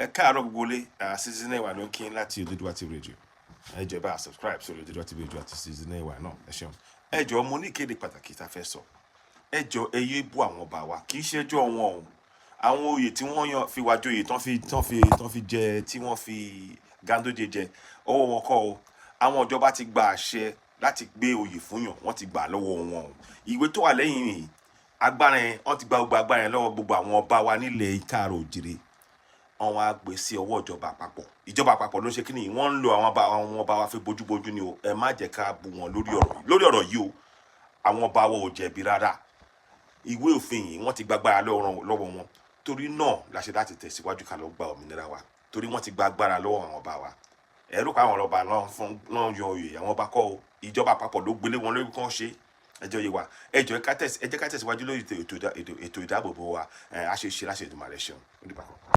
Ẹ káàárọ̀ gbogbo ilé. Citizen Ẹwà ló ń kí láti Odùduwà TV Radio. Ẹ jọ̀ọ́, ẹ bá a subscribe sórí Odùduwà TV Radio àti Citizen Ẹwà náà. Ẹ ṣeun. Ẹ jọ̀ọ́, mo ní ìkéde pàtàkì tá a fẹ́ sọ. Ẹ jọ̀ọ́, ẹ yé bú àwọn ọba wa. Kì í ṣẹjọ́ wọn o. Àwọn oyè tí wọ́n yan fi wá joyè tán fi jẹ, tí wọ́n fi Ganduje jẹ, ọwọ́ wọn kọ́ o. Àwọn ìjọba ti gba àṣẹ láti gbé oyè fún yàn, wọ́n ti gbà lọ́wọ́ wọn o. Ìwé tó wà lẹ́yìn yìí, agbára yẹn, wọ́n ti gba gbogbo agbára yẹn lọ́wọ́ gbogbo àwọn ọba wa nílẹ̀ Káàárọ̀ Òjìrè. Wọ́n wá gbé sí ọwọ́ ìjọba àpapọ̀. Ìjọba àpapọ̀ ló ń ṣe kí ni, wọ́n ń lo àwọn ọba wa fi bójúbójú ni o. Ẹ má jẹ́ ká bú wọn lórí ọ̀rọ̀ yìí o. Àwọn ọba wa ò jẹ̀bi rárá. Ìwé òfin yìí, wọ́n ti gbàgbára lọ́wọ́ wọn. Torí náà la ṣe láti tẹ̀síwájú ká lọ gba òmìnira wa, torí wọ́n ti gba agbára lọ́wọ́ àwọn ọba wa. Ẹ̀rú pa àwọn ọba náà fún náà yan oyè. Àwọn ọba kọ́ o. Ìjọba àpapọ̀ ló gbélé wọn lórí kán ṣe ẹjọ́ yìí wa. Ẹ jọ̀ọ́, ẹ jẹ́ ká tẹ̀síwájú lórí ètò ìdáàbòbò wa. Ẹ á ṣe é ṣe láṣẹ Èdùmàrè. Ṣeun, ó dìgbà kan.